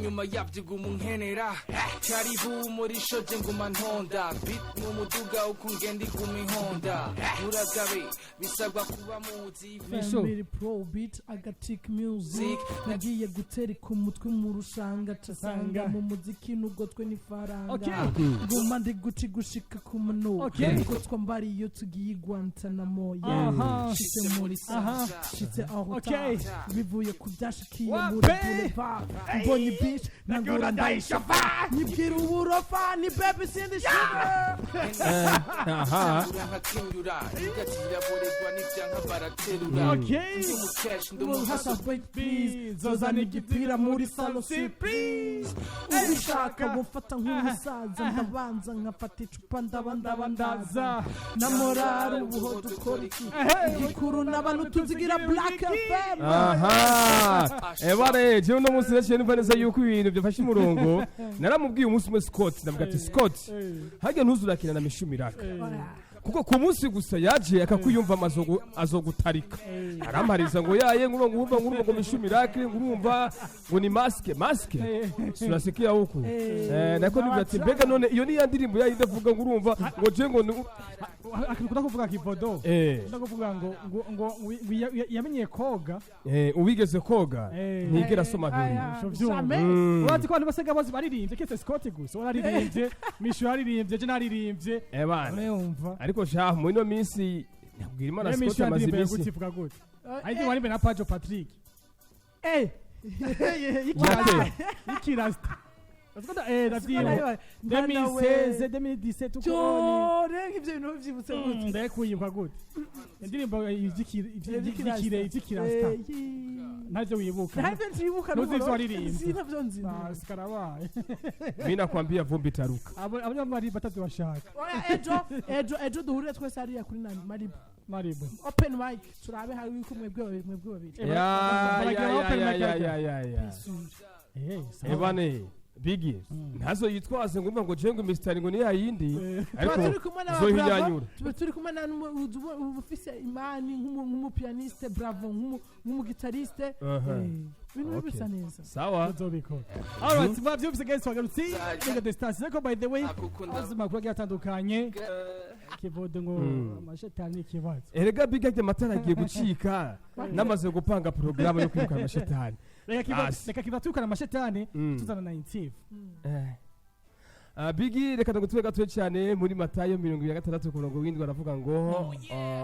Nyuma yabyo guma unkenera. Karibu muri shoje, nguma ntonda beat n'umuduga, uko ngenda iguma ihonda. Muragabe, bisabwa kuba muzi. Misho. Family Pro Beat Agatic Music, nagiye gutereka umutwe mu rushanga, casanga mu muziki nubwo twe n'ifaranga. Nguma ndi guci gushika ku mano. Ubwo twambara iyo tugiye i Guantanamo, yeah. Shitse muri shitse aho ta bivuye ku byashikiye muri boulevard, mbonye bitch nangura ndayishafa, nyibwira uburofa ni baby sindi sugar. Aha. Nkakenyura igatiraborerwa n'ibyanka baraterura. Ndi umukeshi, ndi Hasa umuhasa. Wait please, zozana igipira muri salo surprise, ubishaka gufata nk'umusaza, ndabanza nkafata icupa, ndaba ndaba ndaza na morale ubuho dukora iki igikuru n'abantu tuzigira Black FM. Aha, ebare jewe uno munsi naciye numva neza yuko ibintu byafashe umurongo. Naramubwiye umunsi umwe Scott, ndavuga ati: "Scott, harya ntuzurakina na Mishu Miraka, kuko ku munsi gusa yaje akakwiyumva azogutarika." Arampariza ngo yaye ngurumva ngurumva ngurumva ngo Mishu Miraka, ngurumva ngo ni masque masque sunasikia huku. Nako nivuga ati: "Mbega none iyo ni ya ndirimbo yayindi avuga ngo urumva ngo je ngo Akunda kuvuga kivodo. Akunda kuvuga ngo yamenyeye koga. Uwigeze koga ntigera asoma bibiri. Uvyumva. Urazi ko abantu basiga bose baririmbye kese Scott gusa wararirimbye, Mishu yararirimbye, je naririmbye. Ebana. Urumva. Ariko shahu muri ino minsi nabwira Imana Rero Scott Mishu amaze yandirimbo iminsi gute, ivuga gute? Ariko wari na Pajo Patrick. Wate? Ikirasta. Ndavyibuka 2016, 2017 uko. Cyo rero ivyo bintu byibutse gute? Ndayikuyibuka gute indirimbo ivy'ikirasta? Ntavyo wibuka? Ntavyo nzibuka. Ntuzi ivyo waririmbye? Si ntavyo nzi. Ah, sikarabaye. Mi nakwambia vumbi taruka. Abo abo batatu bashaka. Oya, ejo duhurire twese hariya kuri nani, Maribu. Maribu. Open mic, turabe hari yuko mwebwe babiri, mwebwe babiri. Ya ya. Baragira Ya. open Ya. mic Ya. ariko. Ya ya ya. Eh, sawa. Ebane Bigi ntazo yitwaze ngo umva ngo jengo imisitari ngo ni yayindi. Tuba Ariko turi kumwe na ba Bravo. zohinyanyura. Tuba turi kumwe na uba ufise imani nk'umupianiste Bravo, nk'umugitariste. Ibintu bisa neza. Sawa. Tuzobikora. Alright, mwavyumvise guys, twagarutse Mega Distance. Ariko by the way, azi makuru agiye atandukanye. Kivodo ngo amashetani ni ikibazo. Erega Bigi ajya amatara agiye gucika, namaze gupanga porogaramu yo kwirukana amashetani. Reka kiva Asi. Reka kiva tukana amashetani tuzana na intive. Ah, Bigi, reka ndagutwe gatoya cyane muri Matayo 26 ku murongo w'indwi, aravuga ngo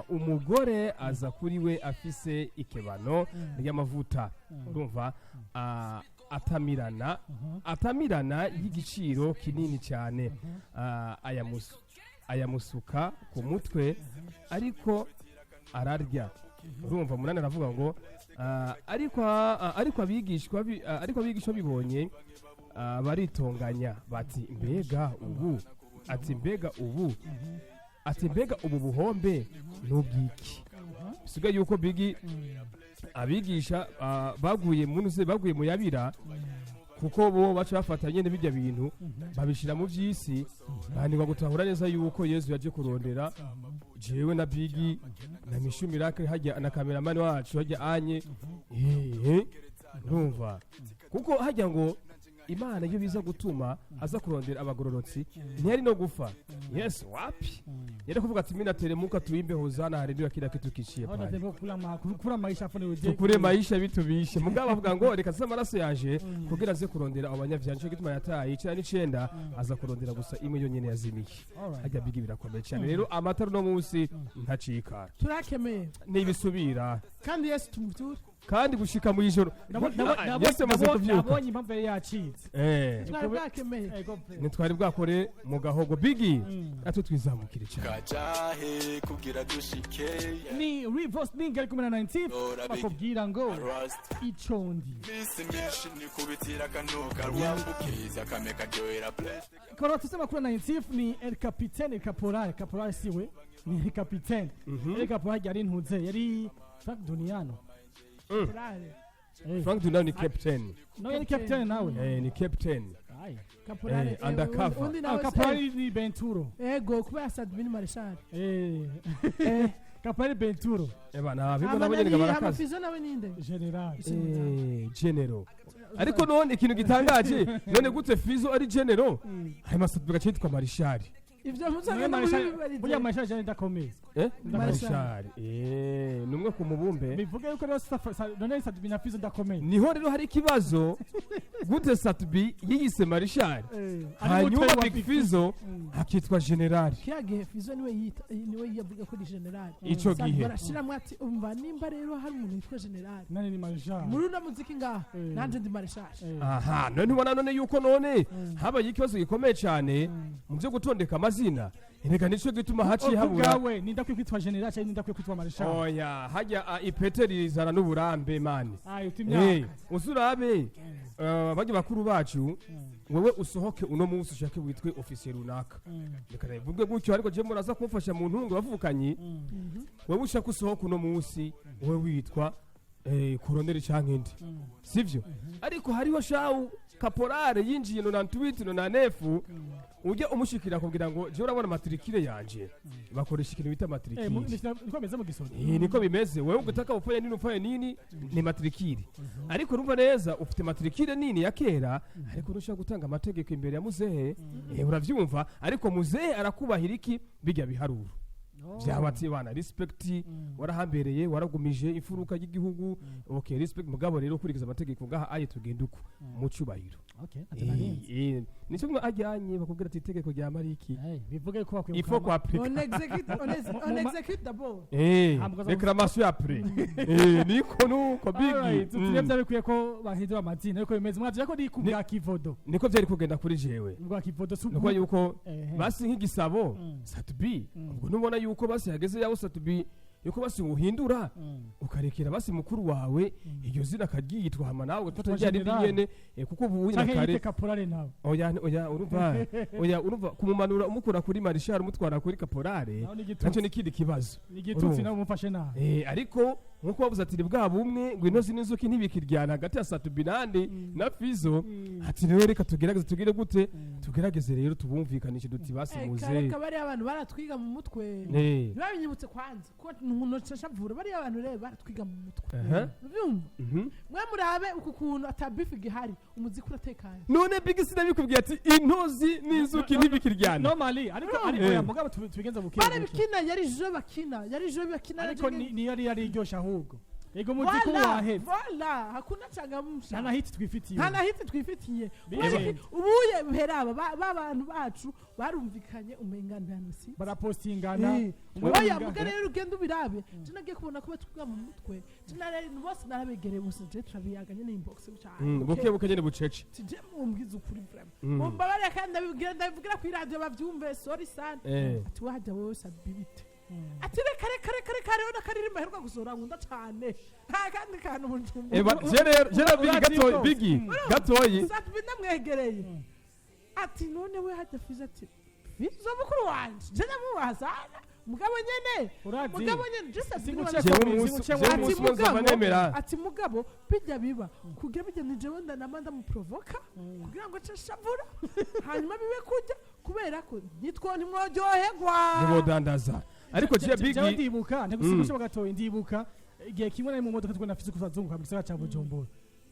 umugore aza kuri we afise ikebano ry'amavuta, urumva, atamirana y'igiciro kinini cyane, ayamusuka ku mutwe ariko ararya. Urumva, munani aravuga ngo ariko abigishwa bibonye, baritonganya bati: "Mbega ubu," ati "mbega ubu," ati "mbega ubu buhombe n'ubwiki?" Bisigaye yuko Bigi abigisha baguye mu ntuze, baguye mu yabira, kuko bo baca bafata nyene bijya bintu babishira mu vy'isi, banirwa gutahura neza yuko Yesu yaje kurondera jewe na Bigi na Mishu Miracle hajya na cameraman wacu hajya anye. Urumva, kuko hajya ngo Imana iyo biza gutuma aza kurondera abagororotsi, ntiyari no gufa Yesu wapi, yari kuvuga ati: "Mimi nateremuka, tuimbe hozana haleluya, kila kitu kishie Aho pale." natembea kula maisha afone uje. Tukure maisha bitubishe. Mugabo bavuga ngo reka se amaraso yaje kugira aze kurondera abo banyavyaha, nico gituma yataye 99, aza kurondera gusa imwe yonyene yazimiye. Hajya Bigi birakomeye cyane rero, amatara uno munsi ntacika. Turakemeye. Nibisubira. Kandi Yesu tumuture. Kandi gushika mu ijoro Yesu amaze kuvyuka. Nabonye impamvu yari yacitse. Twari bwakemeye. Ego pe. Ntitwari bwakore mu gahogo Bigi, natwe twizamukire cyane. Kajahe kugira dushike. Ni Rivos Ninga ari kumwe na 90 Ora Big. bakubwira ngo Rust icondi. Misi myinshi nikubitira akanuka rwambukiza kame karyohera blessed. Kora tuse makuru na 90 ni El Capitaine, El Caporal, Caporal siwe ni El Capitaine. El Caporal yari ntuze yari Frank Duniano. Korale. Frank Dunao ni captain. No, yari captain nawe. Ni captain. Ai. Kaporale. Undercover. Undi Ah, nawe. Caporal ni Benturo. Ego kuba Sadmini Marshal. Caporal Benturo. Eba na bimwe nabo nyene barakaze. Amafizo nawe ninde? General. General. Ariko none ikintu gitangaje, none gute Fizo ari général, hanyuma Satubi gace yitwa Marishari? Ivyo None muzagenda burya mubibarize. Marshal ndakomeye. Marshal. Marishari ni umwe ku mubumbe. Bivuge yuko rero none Satubi na Fizo ndakomeye. Niho rero hari ikibazo, gute Satubi yiyise Marishari, hanyuma Big Fizo akitwa général? Kiya gihe Fizo niwe yita, niwe yavuga ko ari général. Ico gihe Barashiramwo ati: "Umva, nimba rero hari umuntu witwa général Nani ni Marshal muri uno muziki ngaha, nanje ndi Marshal." Aha none ntubona none yuko none habaye ikibazo gikomeye cyane mu byo gutondeka amazina? Erega nico gituma haciye habura. Ubwawe ninda kwiye kwitwa général cyangwa ninda kwiye kwitwa Marshal? Oya, hajya ipete rizana n'uburambe, mani. Ayo uti Eh, imyaka. uzurabe bajya bakuru bacu, wewe usohoke uno munsi ushake witwe ofisiye runaka, reka bivuge gutyo, ariko je muraza kumufasha mu ntungo bavukanye. Wewe ushaka usohoke uno munsi, wewe witwa koroneri canke indi, sivyo? Ariko hariho shawu kaporale yinjiye 98, 99, ujya umushikira kugira ngo je urabona matricule yanje, bakoresha ikintu bita matricule. Niko bimeze mu gisozi. Niko bimeze. Wewe ugutaka ufanye nini, ufanye nini, ni matricule. Ariko urumva neza ufite matricule nini ya kera, ariko ntushobora gutanga amategeko imbere ya muzehe. Uravyumva, ariko muzehe arakubahira iki bijya biharuro byaba ati: "Bana, respect, warahambereye, waragumije imfuruka y'igihugu, okay, respect." Mugabo rero ukurikiza amategeko ngaha aye tugenda uko mu cyubahiro. Okay, ati Nicyo mwa ajyanye bakubwira ati itegeko rya mariki. Bivuge ko bakwiye Il faut gukama- kwapplika. On exécute, on exécute d'abord. Réclamation après. Niko nuko bigi. Alright, turebe byaba bikwiye ko bahindura amazina, ariko bimeze mwavye ko ni ku bwa Kivodo. Niko byari kugenda kuri jewe. Bwa Kivodo si Nuko yuko basi nk'igisabo Satubi, ubwo nubona yuko basi hageze yaho Satubi yuko basi uhindura, ukarekera basi mukuru wawe iryo zina akaryitwa, hama nawe ugafata rya rindi General. nyene, kuko ubu Canke na kare yite kaporale nawe. Oya, oya, urumva, oya, urumva kumumanura umukura kuri marishal umutwara kuri kaporale, Naho ni igitutsi. nacyo ni ikindi kibazo. Ni igitutsi. Urumva. Nawe umufashe nabi. Ariko nkuko bavuze ati ni bwa bumwe ngo intozi n'inzuki ntibikiryana hagati ya Satubi nande na Fizo, ati rero reka tugerageze, tugire gute, tugerageze rero tubumvikanishe duti basi muze. Reka, bariya abantu baratwiga mu mutwe. Ntibabinyibutse kwanza ko ntunoshavura, bariya abantu rero baratwiga mu mutwe. Ubyumva? Mhm. Mwe murabe uku kuntu ata beef gihari, umuziki uratekanye. None Big sinabikubwiye ati intozi n'inzuki ntibikiryana. Normally, ariko oya, mugabo tubigenza buke buke. Barabikina, yari jeu bakina, yari jeu bakina. Ariko niyo yari iryoshe ahubwo yego umuziki Voilà, waheze. Voilà, hakuna changamsha. Nta na hit twifitiye. Nta na hit twifitiye. Bize. Kubera iki? Ubuye heraba ba bantu bacu barumvikanye, umenga nta nusi. Barapostingana. Umwe Oya, winga- muga rero ugenda ubirabe, je nagiye kubona ko batwiga mu mutwe. Je nari bose narabegereye bose, je turabiyaga nyene inbox cyane. Buke buke nyene, bucece. Tije mumbwiza ukuri vraiment. Mumbabarire kandi ndabivugira ku radio bavyumve, sorry sana. Ati wajya wowe sabibite, ati reka reka reka reka, rero nakaririmba aheruka gusohora nkunda cane, nta kandi kantu mu Ba, je rero Bigi Urazi gatoyi, ko- Bigi gatoyi. Satubi ndamwegereye ati none we hajya Fizo, ati Fizo mukuru wanje, je ndamubaha sana, mugabo nyene, Urazi mugabo nyene je Satubi Singuce Jewe ko- umunsi singuce jewe ko- umunsi umwe nzova nemera. Ati mugabo bijya biba kugira bijya ni jewe ndanama ndamuprovoka kugira ngo nce shavura, hanyuma bibe kujya kubera ko nitwo ntimworyoherwa. Ntibodandaza, ariko je Jewe Bigi ndibuka ntagusimbushe gatoyi, ndibuka igihe kimwe nari mu modoka twe na Fizo kuzazunguka mu gisagara ca Bujumbura,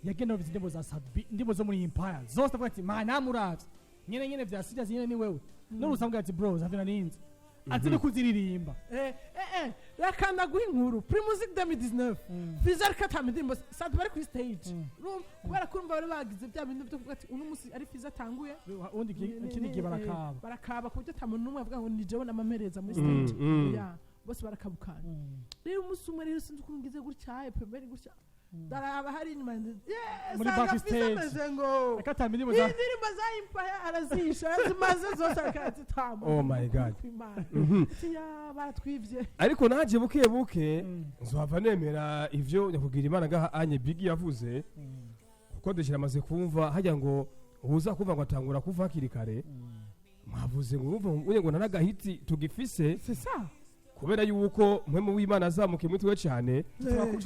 yagenda yumvise indirimbo za Sadbi, indirimbo zo muri Empire zose, avuga ati ma namuravye nyene nyene vya serious nyene ni wewe, none usanga ati bro zavina ninzi ati no kuziririmba. Reka ndaguha inkuru. Primusic 2019, Fizo ariko atamba indirimbo, Sadbi bari kuri stage. Urumva, kubera ko urumva bari bagize bya bintu byo kuvuga ati uno munsi ari Fizo atanguye. Ubundi ikindi gihe barakaba. Barakaba ku buryo ata muntu n'umwe avuga ngo ni jewe namamereza muri stage. Ya, bose barakabukana. Rero umunsi umwe rero sinzi ukuntu ngize gutya pembeni gutya, ndaraba hari inyuma, Muri sanga backstage. Fizo ameze ngo Reka atamba indirimbo za indirimbo za Empire arazisha, azimaze zose, akazitamba. Oh my God. Ya, baratwivye. Ariko naje buke buke nzohava nemera ivyo nyakubwira Imana ngaha anye Bigi yavuze, kuko ndashira amaze kumva hajya ngo uza kumva ngo atangura kuva hakiri kare. Mwavuze ngo urumva unye ngo ntanagahiti tugifise, C'est ça. kubera yuko mpwemu w'Imana azamuka imitwe cyane.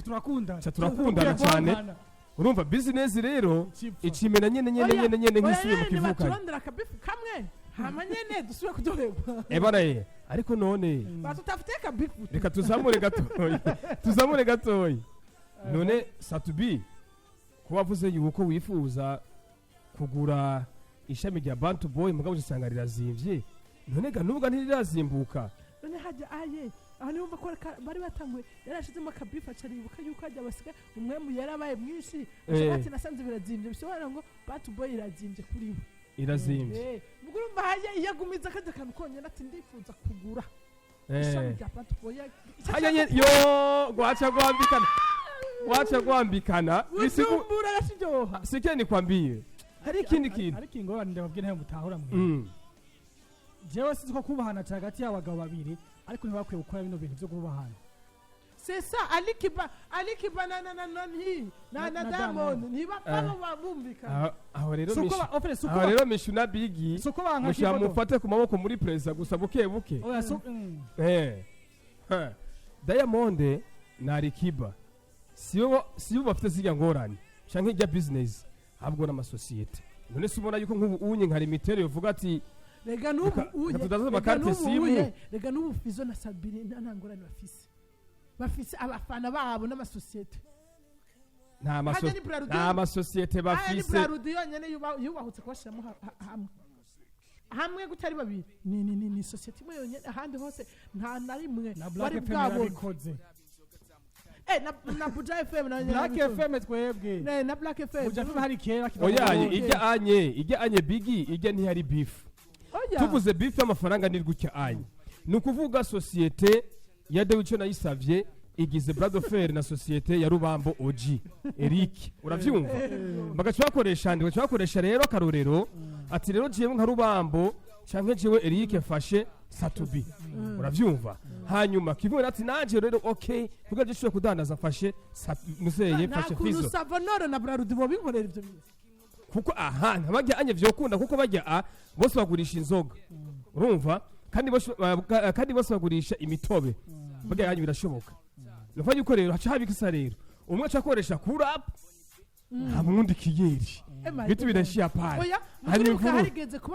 Turakundana. Ca turakundana cyane. Urumva business rero Icipfa. icimena nyene nyene Oya, nyene nyene oya, nk'isubiye mu nyene kivukanye. baturondera akabifu kamwe, hama nyene dusubire kuryoherwa. Ebana ye, ariko none Batutafutiye akabifu. Reka tuzamure gatoyi, tuzamure gatoyi. None Satubi Ko wavuze yuko wifuza kugura ishami rya Bantu Boy, mugabo usanga rirazimvye. None ga nubwo ntiриrazimbuka? None hajya aye aho niwumva ko bari batanguye, yarashizemo akabifu, acaribuka yuko hajya basiga umwemu yarabaye mwinshi. Ati nasanze birazimbye, bisobanura ngo Bantu Boy irazimbye kuri we. Irazimbye. Ubwo urumva hajya iyo agumiza akajya akantu konyine ati ndifuza kugura ishami rya Bantu Boy. Hajya yo gwacha gwambikana, gwacha gwambikana bisigu. Bujumbura arashiryoha. Sikia nikwambie, hari ikindi kintu. Ariko ingorane ndababwira ntayo mutahura mwe. Jewe sinzi ko kubahana cyane hagati y'abagabo babiri, ariko ntibakwiye gukora bino bintu byo kubahana. C'est ça, Alikiba, Alikiba na na Diamond Diamond. ntibapfa bumvikana. Aho rero Suko Mishu, ofere suko aho rero Mishu na Bigi suko banka mushira kibodo. mufate ku maboko muri presa gusa buke buke. Oya so. Ha. Diamond na Alikiba sibo bafite zirya ngorane canke irya business, ahubwo n'amasosiyete. None se ubona yuko nk'ubu unye nka limitere yovuga ati Rega n'ubu uye reka tudaze rega amakarte n'ubu simu. uye, rega n'ubu Fizo na Sabine nta ngorane bafise, bafise abafana babo n'amasosiyete. Nta maso Hajya ni Brarudi. Nta masosiyete Aya ni bafise. Brarudi yonyene yubahutse kubashiramo hamwe hamwe gutari babiri, ni sosiyete imwe yonyene, ahandi hose nta na rimwe Na Black bari FM bwabone. yarabikoze. Na Buja FM nayo nyene Black yarabikoze. FM twebwe. Na Black FM. Buja FM hari kera kiva Oya. Okay. Ijya anye Bigi, ijya ntihari beef. Oya. Tuvuze beef y'amafaranga ni gutya anye, ni ukuvuga sosiyete ya Dewico nayisavye igize Bradofer na sosiyete ya Rubambo OG Eric, uravyumva? Bagaca bakoresha ndi bagaca bakoresha rero akarorero ati rero jewe nka Rubambo canke jewe Eric mfashe Satubi, uravyumva? Hanyuma kivuga ati nanje rero okay, kugira je nshobore kudandaza mfashe museye Nta mfashe kuntu Fizo. Savonoro na Brarudi bo binkorera ivyo bintu. Kuko aha ntabajya anye vyokunda, kuko bajya a bose bagurisha inzoga, urumva? Kandi bose bagurisha imitobe, bajya anye birashoboka. Nukuvuga yuko rero haca haba ikisa rero, umwe aca akoresha kurap, hama uwundi kiyeri Eh, my bitu goodness. birashiya pale. Oya. Hari Muribuka imvururu. harigeze kuba